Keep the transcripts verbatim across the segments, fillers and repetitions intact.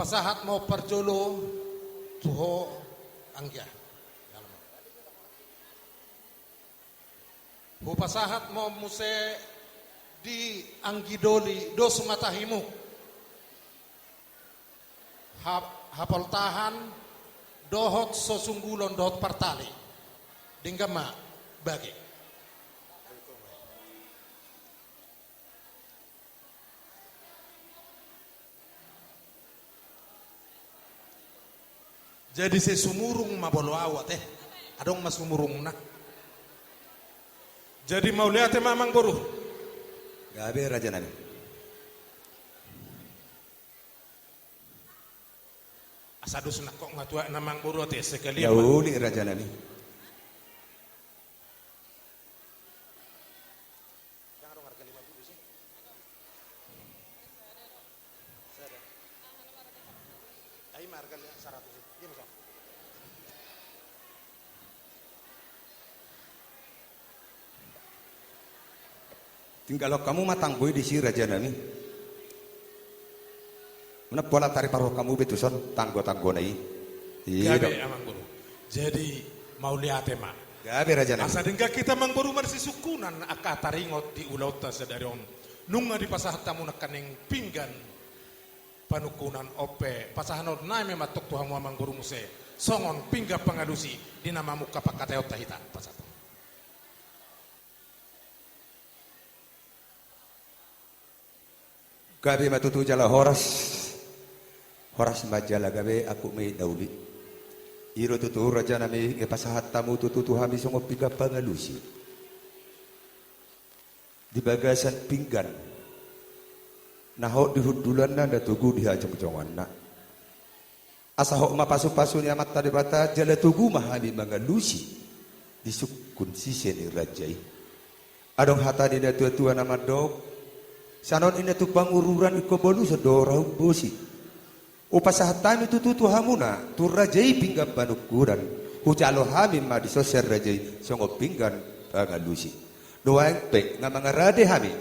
Pasahat ma on parjolo tu ho, anggia. Hupasahat ma on muse di anggi doli dos ma tahimu. Ha-, hapoltahan dohot sosunggulon dohot partali. Denggan ma bage. Jadi sai sumurung ma molo au ate. Adong ma sumurungna. Jadi mauliate ma amangboru. Gabe rajanami. Asa dos nangkok nga tuak na amangboru ate sekalian ma. Uli rajanami. Jangan dong harga lima puluh sih. Sada. Ai ma harga seratus sih. Dia bisa. Tinggalhon hamu ma tanggo i disi rajanami. Mana pola tariparohon hamu be tuson tanggo-tanggona i. Iya. Gabe amangboru. Jadi mauliate ma. Gabe rajanami. Asa denggan hita amangboru marsisungkunan angka taringot di ulaonta sadari on. Nunga dipasahat hamu nangkaning pinggan panungkunan on pe pasahatonnami ma antong tu hamu amangboru muse songon pinggan pangalusi di na mamungka pangkataionta hita pasahat. Gabe ma tutu jala horas. Horas ma jala gabe angkup ni na uli. I do tutu rajanami, dipasahat hamu tutu tu hami songon pinggan pangalusi di bagasan pinggan na hot di hundulanna, na togu di hajongjonganna. Asa hot ma pasu-pasu ni Amanta Debata jala togu ma hami mangalusi di sungkun sise ni raja i. Adong hata ni natua-tua na mandok, sian on inna tu pangururan, ingkon boluson do raut bosi. Hupasahat hami tutu tu hamuna tu raja i pinggan panungkunan. Hujalo hami ma dison sian raja i songon pinggan pangalusi. Nuaeng pe nga mangarade hami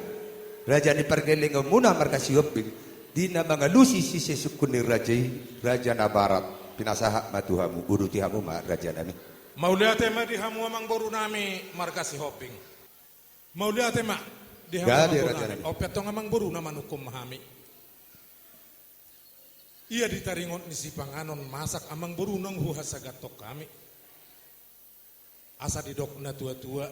raja ni pargellengonmuna marga Sihombing di na mangalusi sise sungkun ni raja i, raja na barat. Pinasahat ma tu hamu, uduti hamu ma rajanami. Mauliate ma di hamu amangborunami marga Sihombing. Mauliate ma di hamu amangborunami. Gabe rajanami. On pe antong amangboru na manungkun ma hami. Ia di taringot ni sipanganon masak amangboru naung huhasagathon hami. Asa didok natua-tua,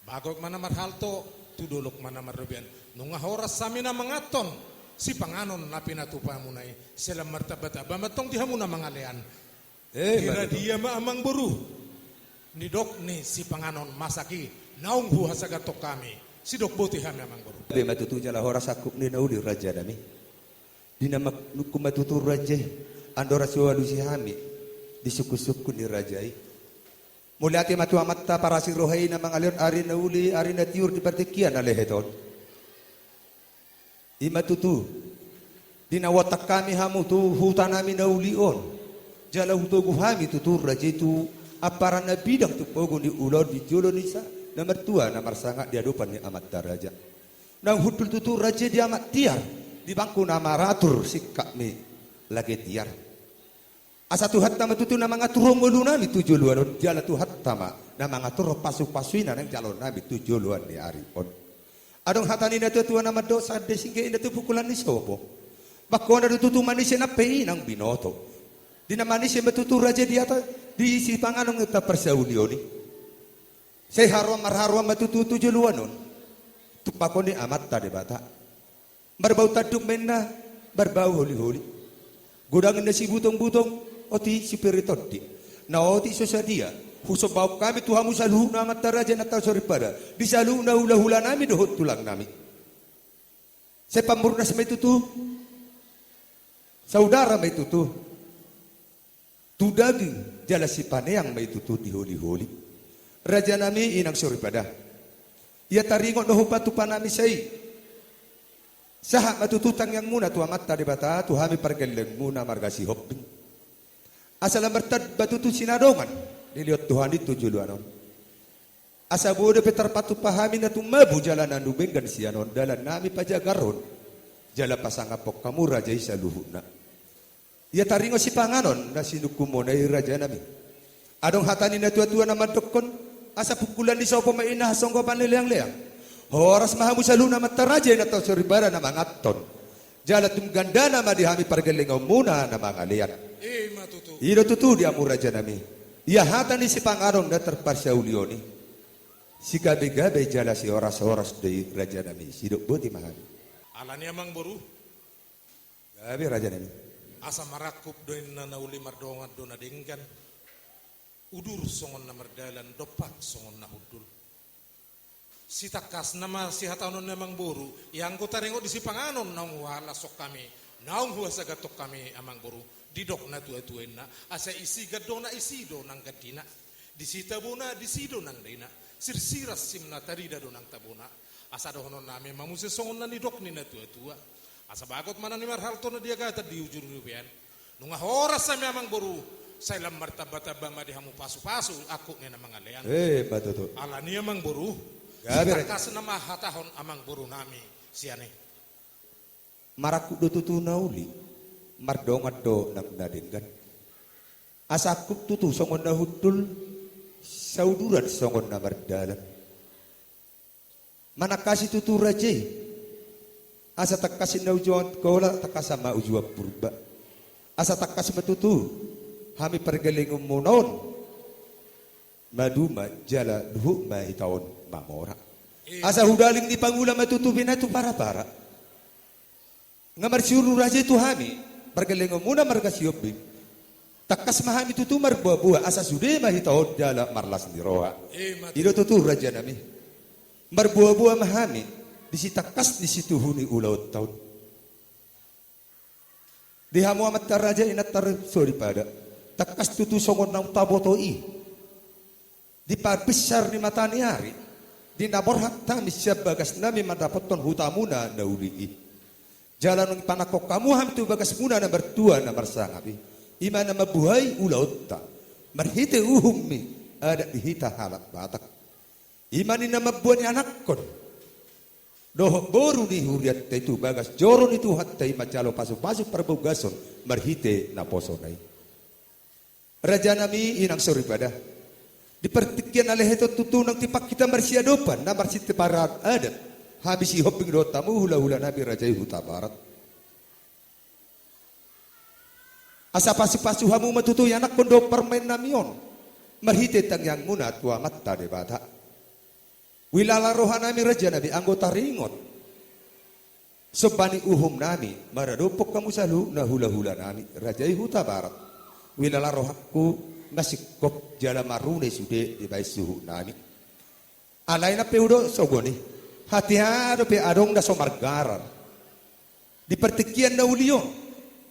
bagot ma na marhalto, tu dolok ma na marrobean. Nunga horas hami na manganhon sipanganon na pinatupamuna i, sai lam martamba-tamba ma antong di hamu na mangalean. Eh, ira dia ma amangboru nidok ni sipanganon masak i naung huhasagathon hami. Sidok boti hami amangboru. Gabe ma tutu jala horas angkup ni na uli rajanami. Di na manungkun ma tutu raja i, andorang so hualusi hami di sungkun-sungkun ni raja i. Mauliate ma tu Amanta parasi roha i na mangalehon ari na uli, ari na tiur di partingkian na lehet on. I ma tutu di na huontak hami hamu tu hutanami na uli on, jala hutogu hami tutu raja i tu amparan na bidang tu pogu ni ulaon di jolo ni sa na martua na marsangap di adopan ni amanta raja. Naung hundul tutu raja i di amak tiar, di bangku na maratur singkat ni lage tiar. Asa Tuhanta ma tutu na mangaturhon ngolunami tu joloan on, jala Tuhanta ma na mangaturhon pasu-pasuna naeng jaloonnami tu joloan ni ari on. Adong hata ni natua-tua na mandok, sande singge inna tu pukulan ni sopo. Bangkona do tutu manise nang pe i naung binoto. Di na manise ma tutu raja i di atas, di sipanganon ni parsaulihon i. Sai haroan marharoan ma tutu tu joloan on. Tumpahon ni Amanta Debata. Marbau tanduk ma inna, marbau holi-holi. Godang inna sibutong-butong, otik sipir ni tondi. Na otik so sadia, husombahon hami tu hamu saluhutna amanta raja na tarsoripada, di saluhutna hula-hulanami dohot tulangnami. Sai pamurnas ma i tutu, saudara ma i tutu. Tu daging jala sipaneang ma i tutu di holi-holi. Rajanami inang soripada. Ia taringot na hupatupanami sai. Sahat ma tutu tangiangmuna tu Amanta Debata, tu hami pargellengmuna marga Sihombing. Asa lam martamba tutu sinadongan dilehon Tuhan i tu joloan on. Asa boi dope tarpatupa hami na tumabo jala na dumenggan sian on dalannami pajagarhon jala pasangaphon hamu raja i saluhutna. Ia taringot sipanganon na sinungkunmuna i, rajanami. Adong hata ni natuatua na mandokkon: Asa pungkulan ni sopo ma inna hasonggopan ni leangleang, horas ma hamu saluhutna amanta raja, inanta soripada na manganhon, jala tung gandana ma di hami pargellengonmuna na mangalean. I ma tutu. I do tutu di hamu, rajanami, ia hata ni sipanganon na tarparsaulion i. Sigabegabe jala sihorashoras do i, rajanami, sidok boti ma hami. Alani, amangboru. Gabe, rajanami. Asa marangkup do inna na uli, mardongan do na denggan, udur songon na mardalan, dompak songon na hundul. Sitangkasna ma sihatahononna, amangboru, ia anggo taringot di sipanganon naung huhalashon hami, naung huhasaganhon hami, amangboru, didok natuatua inna: Asa isi gandona, isi do nang gandina. Disi tabona, disi do nang daina. Sirsiras simna, tarida do nang tabona. Asa dohononnami ma muse songon na nidok ni natuatua: Asa bagot ma na nimarhalto na diagatan di ujur ni ubean. Nunga horas hami, amangboru, sai lam martambatamba ma di hamu pasupasu angkup ni na mangalean. I ma tutu. Alani, amangboru. Gabe, raja. Sitangkasna ma hatahon amangborunami sian i. Marangkup do tutu na uli, mardongan do nang na denggan. Asa angkup tutu songon na hundul, sauduran songon na mardalan. Manangkasi tutu raja i. Asa tangkas inna uju Angkola, tangkasan ma uju Purba. Asa tangkas ma tutu hami pargellengonmuna on maduma, jala luhut ma hita on mamora. I. Asa hudalin ni pangula ma tutu bina tu parapara. Nga marsiuru raja i tu hami, pargellengonmuna marga Sihombing. Tangkas ma hami tutu marboaboa, asa sude ma hita on jala marlas ni roha. I ma tutu. I do tutu, rajanami. Marboaboa ma hami di sitangkas ni situhu ni ulaonta on. Di hamu amanta raja, inanta soripada, tangkas tutu songon naung taboto i, di parbissar ni mata ni ari, di na borhat hami sian bagasnami mandapothon hutamuna na uli i. Jala naung ipanangkok hamu hami tu bagasmuna na martua na marsangap i, i ma na mambuhai ulaonta marhite uhum ni adat di hita halak Batak. I ma ninna mamboan ianakhon dohot boru ni hurianta i tu bagas joro ni Tuhanta, i manjalo pasupasu parbaugason marhite naposona i. Rajanami, inang soripada, di partingkian na lehet on tutu nang tipak hita marsiadopan na marsitimparan adat, hami Sihombing dohot hamu hulahulanami raja i Hutabarat. Asa pasupasu hamu ma tutu ianakhon dohot parumaennami on marhite tangiangmuna tu Amanta Debata. Huilala rohanami, rajanami, anggo taringot somba ni uhumnami maradophon hamu saluhutna hulahulanami raja i Hutabarat. Huilala rohangku, nga singkop jala marune sude dibahen suhutnami. Alai nang pe hudok songon i, hatiha dope adong na so margarar di partingkian na uli on,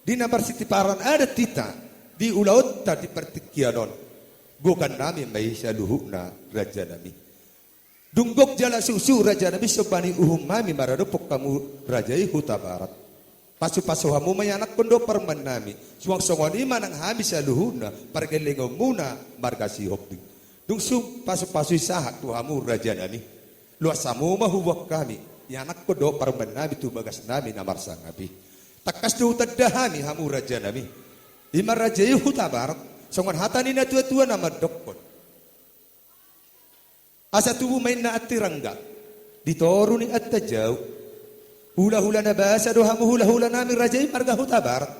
di na marsitimparan adat hita di ulaonta di partingkian on. Gogannami ma i saluhutna, rajanami. Dung gok jala suksuk, rajanami, somba ni uhummami maradophon hamu raja i Hutabarat. Pasupasu hamu ma ianakhon dohot parumaennami. Suang songon i ma nang hami saluhutna pargellengonmuna marga Sihombing. Dung so pasupasu i sahat tu hamu, rajanami, loas hamu ma huboan hami ianakhon dohot parumaennami tu bagasnami na marsangap i. Tangkas do hutanda hami hamu, rajanami, i ma raja i Hutabarat, songon hata ni natuatua na mandokkon: Asa tubu ma inna antirangga di toru ni antajau. Hulahula na basa do hamu hulahulanami raja i marga Hutabarat,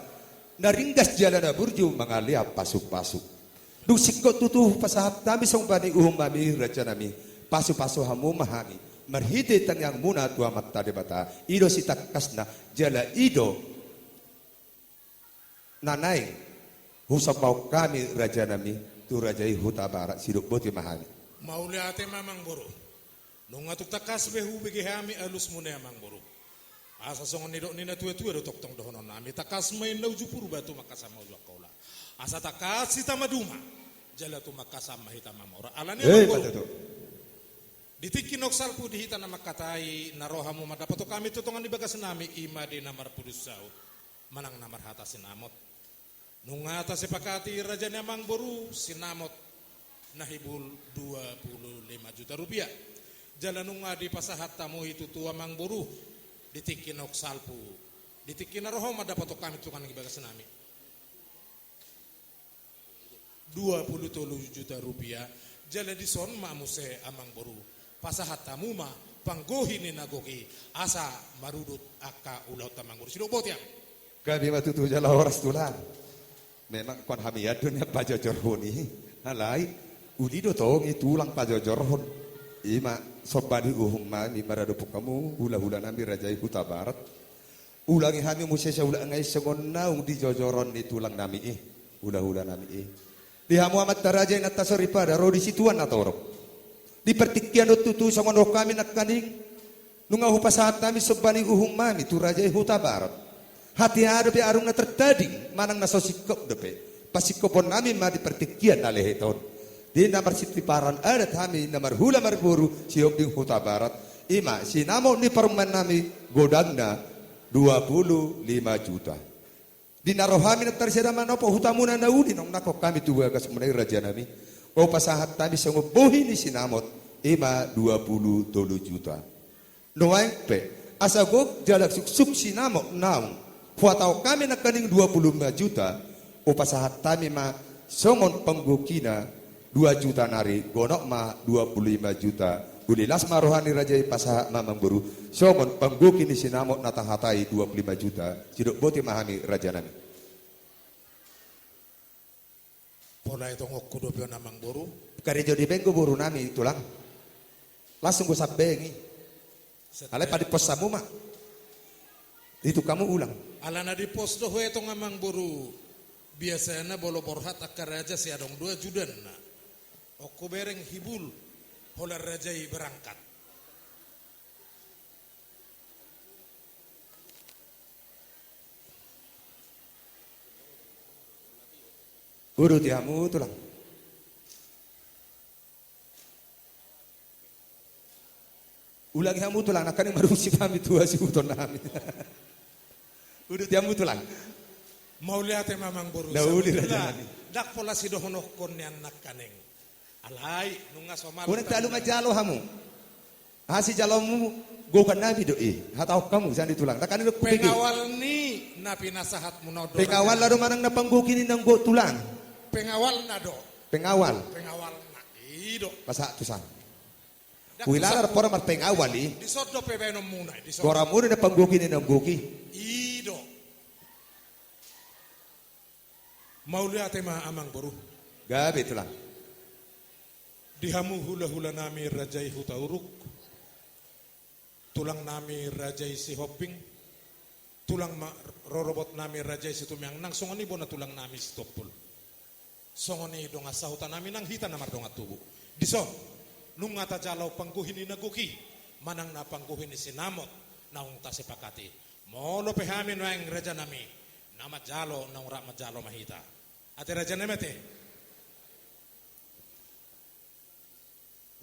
na ringgas jala na burju mangalean pasupasu. Dung singkop tutu pasahat hami somba ni uhummami, rajanami, pasupasu hamu ma hami marhite tangiangmuna tu Amanta Debata. I do sitangkasna, jala i do na naeng husombahon hami, rajanami, tu raja i Hutabarat. Sidok boti ma hami. Mauliate ma, amangboru. Nunga tung tangkas be hubege hami alusmuna i, amangboru. Asa songon nidok ni natuatua do tongtong dohononnami: Tangkas ma inna uju Purba, tumangkasan ma uju Angkola. Asa tangkas hita maduma, jala tumangkasan ma hita mamora. Alani, eh, amangboru, betul. Di tingki naung salpu di hita na mangkatai, na ro hamu mandapothon hami tu tonga ni bagasnami, i ma di na marpudun saut manang na marhata sinamot. Nunga tasepakati raja ni amangboru sinamot na hibul dua puluh lima juta rupiah. Jala nunga dipasahat hamu i tutu, amangboru, di tingki naung salpu, di tingki na ro hamu mandapothon hami tu tonga ni bagasnami. Dua pulu tolu juta rupiah. Jala dison ma muse amangboru, pasahat hamu ma panggohi ni na gok i, asa marudut angka ulaonta amangboru. Sidok boti am. Gabe ma tutu jala horas tulang. Memang ingkon hami an do nian pajojorhon i. Alai uli do tong i tulang pajojorhon. I ma somba ni uhum nami maradophon hamu hulahula nami raja i Hutabarat. Ulangi hami muse saulak nai songon naung di jojoron ni tulang nami i, hulahula nami i. Di hamu amanta raja inanta soripada ro di situan na torop. Di partingkian on tutu songon on hami nangkaning, nunga hupasahat hami somba ni uhum nami tu raja i Hutabarat. Hatiha dope arung na tartading manang na so singkop dope, pasingkopon nami ma di partingkian na lehet on. Di na marsitiparan adat hami na marhula marboru Sihombing Hutabarat, i ma sinamot ni parumaen nami godangna dua pulu lima juta. Di na ro hami na tarseda manopo hutamuna na uli naung nangkok hami tu bagas muna i raja nami, hupasahat hami songon bohi ni sinamot, i ma dua pulu tolu juta. Nuaeng pe, asa gok jala suksuk sinamot naung huhatahon hami nangkaning dua pulu lima juta, hupasahat hami ma songon panggokina dua juta nari, gonok ma dua pulu lima juta. Uli las ma roha ni raja i, pasahat ma amangboru songon panggoki ni sinamot na tahatai dua pulu lima juta. Sidok boti ma hami raja nami. Pola i tongonku dope on amangboru. Karejo di benggo boru nami tulang. Langsung go sambeng i. Alai padimpos hamu ma. Itu kamu ulang. Ala na dimpos do huetong amangboru. Biasana molo borhat angka raja sai adong do ajudanna. Ongko bereng hibul. Holan raja i berangkat. Uduti hamu tulang. Ulangi hamu tulang, nangkaning marungsi hami tu hasuhuton nami. Uduti hamu tulang. Mauliate ma amangboru. Na uli raja nami. Ndang pola sidohononkon nian nangkaning. Alai nunga so malu. Unang talu manjalo hamu. Aha sijaloonmu? Gokan nami do i. Hatahon hamu sian di tulang. Nangkaning do hupege. Pengawal ni na pinasahatmuna on do. Pengawal do manang na panggoki ni na gok tulang. Pengawalna do. Pengawal. Pengawalna. I do. Pasahat tusan. Huilala do pora marpengawal i. Dison do pe baenonmuna i, dison. Goarmuna na panggoki ni na gok i. I do. Mauliate ma amangboru. Gabe tulang. Di hamu hulahula nami raja i Hutauruk, tulang nami raja i Sihombing, tulang ma-, rorobot nami raja i Situmeang, nang songon i bona tulang nami Sitompul. Songon i dongan sahuta nami nang hita na mardongan tubu. Dison, nunga tajalo panggohi ni na gok i, manang na panggohi ni sinamot naung tasepakati. Molo pe hami nuaeng raja nami na manjalo, naung rap manjalo ma hita. Ate raja nami ate.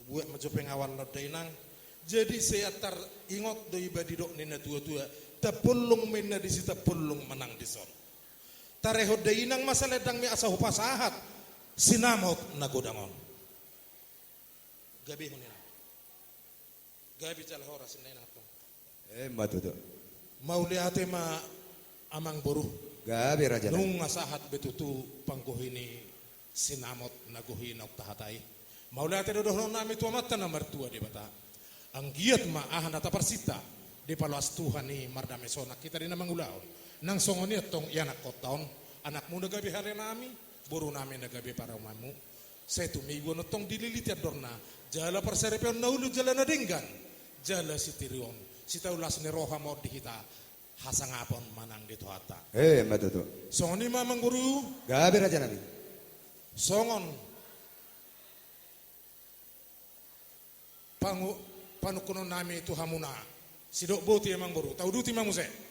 Hubuat ma jo pengawal na on da inang. Jadi sai antar ingot do iba didok ni na tuatua. Tambollong ma inna di Sitambollong manang dison. Tarehon da inang ma salendang ni asa hupasahat sinamot na godang on. Gabehon inang. Gabe jala horas inna inang tong. Emma tutu. Mauliate ma amangboru. Gabe raja nami. Nunga sahat be tutu panggohi ni sinamot na gok i naung tahatai. Mauliate do dohonon nami tu Amanta na martua Debata. Anggiat ma aha na taparsinta dipaloas Tuhan i mardamean sonang hita di na mangulahon. Nang songon i antong ianakkonta on, anakmuna gabe hale nami, boru nami na gabe parumaenmu. Sai tumibu on antong dililiti andorna, jala parsaripeon na ulu jala na denggan, jala sitirion, sitaulas ni roha ma on di hita, hasangapon manang di Tuhanta. Emma tutu. Songon i ma amangboru. Gabe raja nami. Songon pangu-, panungkunon nami tu hamuna. Sidok boti amangboru, tauduti ma muse.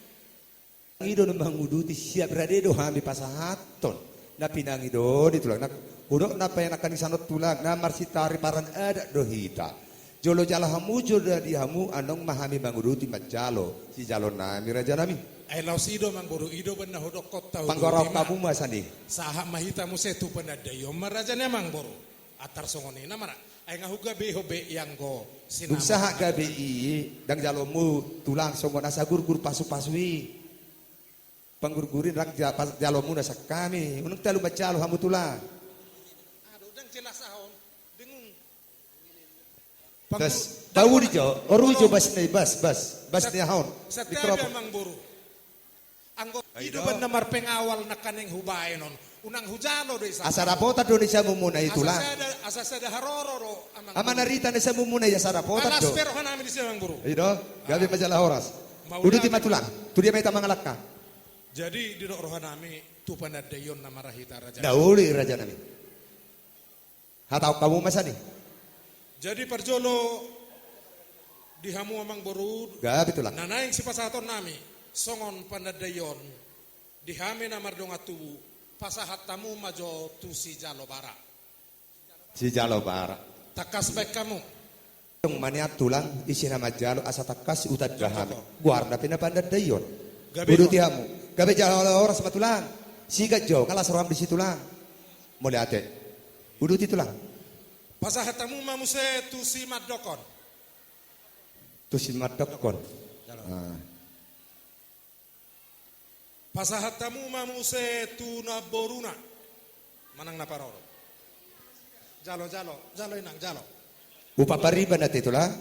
I do na manguduti, siap rade do hami pasahathon na pinangido ni tulang. Na hudok na pe nangkaning sian on tulang, na marsitariparan adat do hita. Jolo jala hamu, jolo dadi hamu, annon ma hami manguduti manjalo sijaloon nami raja nami. Ai laos i do amangboru, i do umbahen na hudokkon tauduti ma. Panggoraon hamu ma sian i. Sahat ma hita muse tu panandaion ma raja ni amangboru. Antar songon i nama ra. Ai nga hugabehon be i anggo sinamot. Dung sahat gabe i, ndang jaloonmu tulang songon asa gurgur pasupasu i. Panggurgur i ndang ja-, pas-, jaloonmuna sian hami. Unang talu manjalo hamu tulang. Bas, bau di jo, oru jo bas ni, bas, bas, bas ni ahon. Santabi, mikrofon. Amang boru. Anggo i do baen na marpengawal nangkaning hubaen on. Unang hujalo do i. Asa dapotan do ni samumuna i, Tulang. Asa sada, asa sada haroro do, Amang boru. Ama narita ni samumuna i asa dapotan do. Las pe rohanami disi, Amang boru. I do, gabe ma jala horas. Uduti ma, Tulang. Tu dia ma hita mangalangka? Jadi didok rohanami tu panandaion na marhite raja. Na uli, rajanami. Hatahon hamu ma sian i. Jadi parjolo di hamu, Amang boru. Gabe, Tulang. Na naeng sipasahatonnami songon panandaion di hami na mardongan tubu, pasahat hamu ma jo tu sijalo bara. Sijalo bara. Tangkas baen hamu. Dung manian, Tulang, ise na manjalo asa tangkas hutanda hami. Goarna pe na panandaion. Gabe. Uduti hamu. Gabe jala horas ma, Tulang. Sigajon, nga las roham disi, Tulang. Mauliate. Uduti, Tulang. Pasahat hamu ma muse tu simandokkon. Tu simandokkon. Jalo. Ah. Pasahat hamu ma muse tu namboruna. Manang na parorot. Jalo, jalo, jalo, Inang, jalo. Upa pariban ate, Tulang.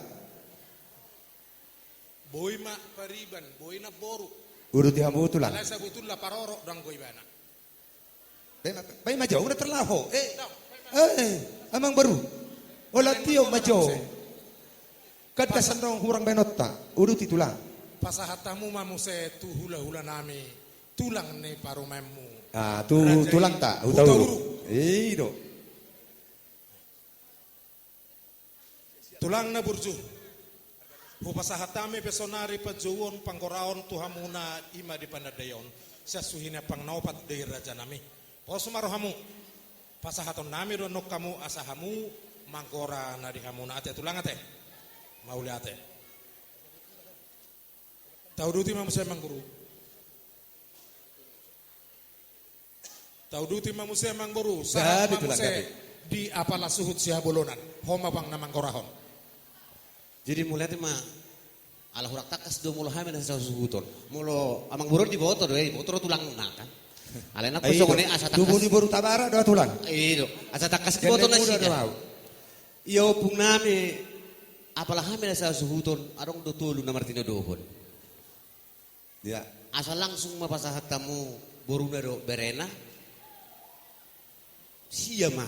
Boi ma pariban, boi namboru. Uduti hamu, Tulang. Alai sabotulna parorot do anggo ibana. Baen ma, baen ma jo, unang tarlaho. Eh, eh, Amang boru. Olo, tio ma jo. Kan asa ndang hurang baenonta. Uduti, Tulang. Pasahat hamu ma muse tu hulahulanami, tulang ni parumaenmu. Ah, tu tulangta, Hutauruk. Hutauruk. I do. Tulang na burju, hupasahat hami pe saonari panjouon panggoraon tu hamuna, i ma di panandaion sian suhi ni ampang na opat do i, rajanami. Pos ma rohamu. Pasahatonnami do annon hamu asa hamu manggora na di hamuna, ate, Tulang, ate. Mauliate. Tauduti ma muse, Amang boru. Tauduti ma muse, Amang boru. Sahat ma muse di apala suhut sihabolonan. Ho ma, Amang, na manggorahon. Jadi mauliate ma, ala hurang tangkas do molo hami na sasuhuton. Molo Amang boru diboto do, eh, diboto do tulangna, kan. Alai nang pe songon i, asa tangkas. Tubu ni boru Tabara do, Tulang. I do. Asa tangkas diboto nasida. Ia, ompungnami, apala hami na sasuhuton, adong do tolu na martinodohon. Ia. Asa langsung ma pasahat hamu boruna dohot berena. Sia ma.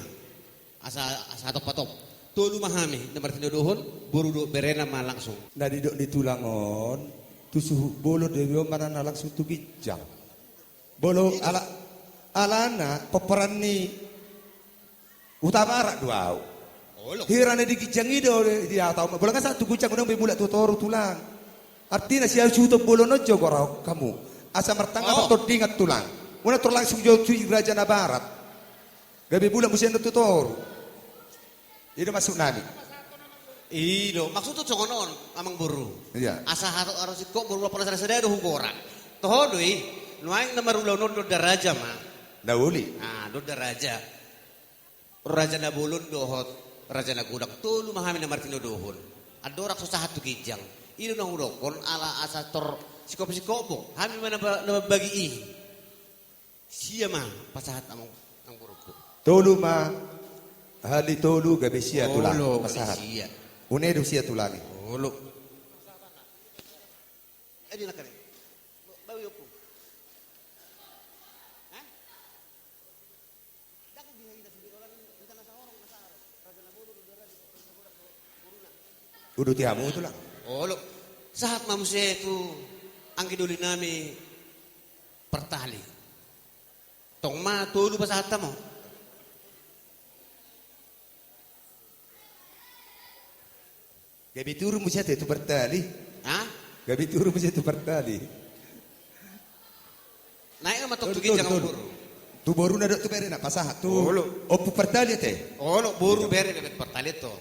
Asa, asa hatop-hatop. Tolu ma hami na martinodohon, boru dohot berena ma langsung. Na didok ni tulang on, tu suhut bolon do i on, manang na langsung tu ginjang. Molo ala, alana pomparan ni Hutabarat do ahu. Olo. Hira na di ginjang i do dihatahon. Molo nga sahat tu ginjang, unang be mulak tu toru, Tulang. Artina sisuhuton bolon on jo goarahon hamu. Asa martangga martondingan, Tulang. Unang tor langsung jo tu raja na barat. Gabe mulak muse annon tu toru. I do maksudnami. I do maksudhu songon on, Amang boru. Ia. Asa hatop, asa singkop boru, apala sada-sada do hugora. Toho do i. Nuaeng na marulaon on donda raja ma. Na uli. Ah, donda raja. Raja na bolon dohot raja na godang, tolu ma hami na martinodohon. Andorang so sahat tu ginjang. I do na hudokkon, ala asa tor singkop-singkop bo. Hami ma na ba-, na mambagi i. Sia ma pasahat, Amang, Amang borungku. Tolu ma, hali tolu gabe sia, Tulang. Olo, pasahat. Sia. Une do sia, Tulang. Olo. Eh, di nakari. Bau i, Ompu. Hah? Uduti hamu, Tulang. Olo. Sahat ma muse tu anggi doli nami Partali. Tong ma tolu pasahat hamu. Gabe turun muse ate tu Partali. Hah? Gabe turun muse tu Partali. Naik ma tong tu ginjang, Amang boru. Tu boruna dohot tu berena pasahat tu. Olo. Ompu Partali ate. Olo, boru, bere, bere Partali to.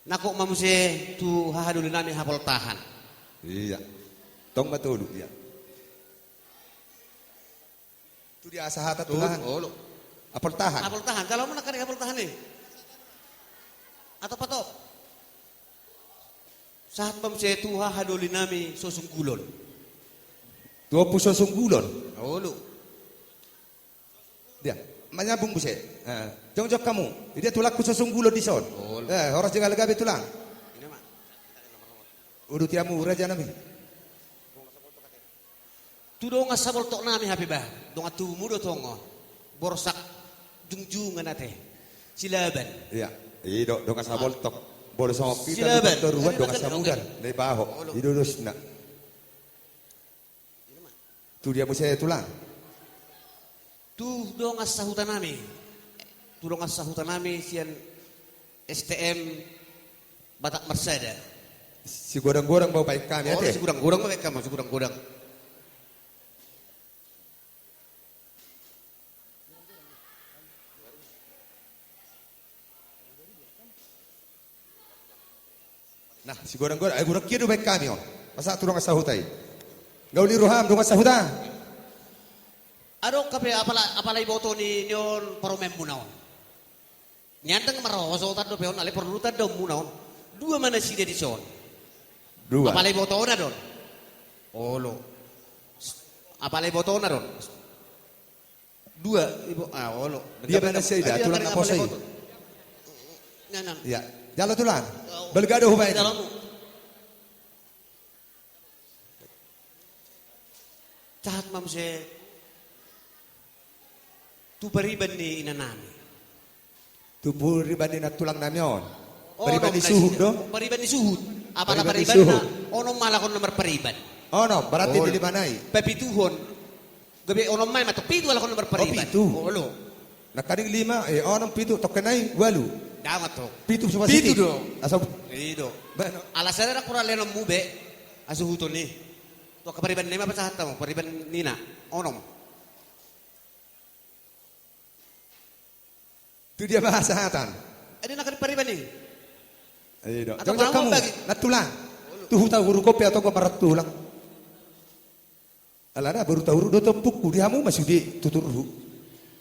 Nangkok ma muse tu haha doli nami Hapoltahan. Ia. Tong ma tolu, ia. Tu dia sahata, Tulang. Olo. Hapoltahan. Hapoltahan. Jalo ma nangkaning Hapoltahan i. Atop-atop. Sahat ma muse tu haha doli nami Sosunggulon. Tu Ompu Sosunggulon. Olo. Ia, manyambung muse. Eh, jongjong hamu. Dia tulangku so songgulon dison. Olo. Eh, horas jala gabe tulang. Ina ma. Uduti hamu raja nami. Tu dongan saboltok nami hape bah. Dongan tubumu do tong on. Borsak jungjungan ate. Silaban. Ia, i do dongan saboltok. Molo songon hita Silaban. Dongan toruan, dongan samudan. Olo. Nai baho. Olo. I do dosna. Tu dia muse tulang? Tu dongan sahuta nami. Tu dongan sahuta nami sian S T M Batak Marsada. Sigodang-godang ma hubaen hami ate. Sigodang-godang ma hubaen hami, sigodang-godang. Nah, sigodang-godang, eh, godang hia do hubaen hami on. Masa tu dongan sahuta i. Nga uli roham dongan sahuta. Adong hape apala, apala iboto ni, ni on parumaenmuna on. Nian ndang marhasohotan dope on, alai porlu tandaonmuna on. Dua ma nasida dison. Dua. Apala ibotona do on. Olo. Apala ibotona do on. Dua, ibo, ah, olo. Dia mana saida, tulang na poso i. Ia, jalo tulang. Balga do hubaen. Sahat ma muse tu pariban ni inanami. Tu pariban ni nantulang nami on. Pariban ni suhut do? Pariban ni suhut. Apala pariban na onom ma halak on na marpariban. Onom, berarti di lima nai. Papituhon. Gabe onom ma i ma tong, pitu halak on na marpariban. Oh, pitu. Olo. Nangkaning lima, eh, onom, pitu, tongke nai ualu. Daong antong. Pitu so pitu do. Asa i do. Ala sada ndang hurang lehonon mu be. Asa huton i. Tu angka pariban nai ma pasahat hamu, pariban nina. Onom. Tu dia ma hasahatan. Adi nangkaning pariban i. Ayo do. Jongjong hamu nantulang. Tu huta huruhon pe au tong martulang. Alana boru Tauruk do tompukku, di hamu ma sude tuturhu.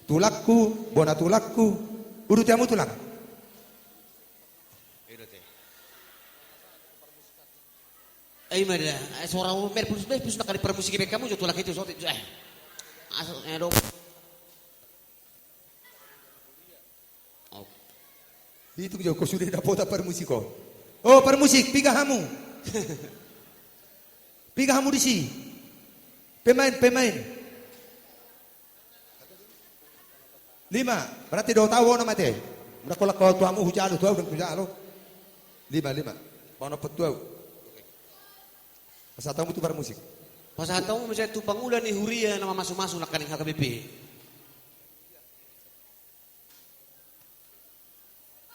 Tulangku, bona tulangku. Uduti hamu tulang. Ai ma da, eh, sora merpus merpus nangkaning parmusik i baen hamu jo tulang i tu sotik. Eh. Asal, eh, do. Itu jo, ho sude dapotan parmusik ho. Oh, parmusik, piga hamu? Piga hamu disi? Pemain, pemain. Lima, berarti dohot au onom ate. Mura kolak ho tu hamu, hujalo tu au, ndang hujalo. Lima, lima. Paonomhon tu au. Pasahat hamu tu parmusik. Pasahat hamu muse tu pangula ni huria na mamasumasu nangkaning H K B P.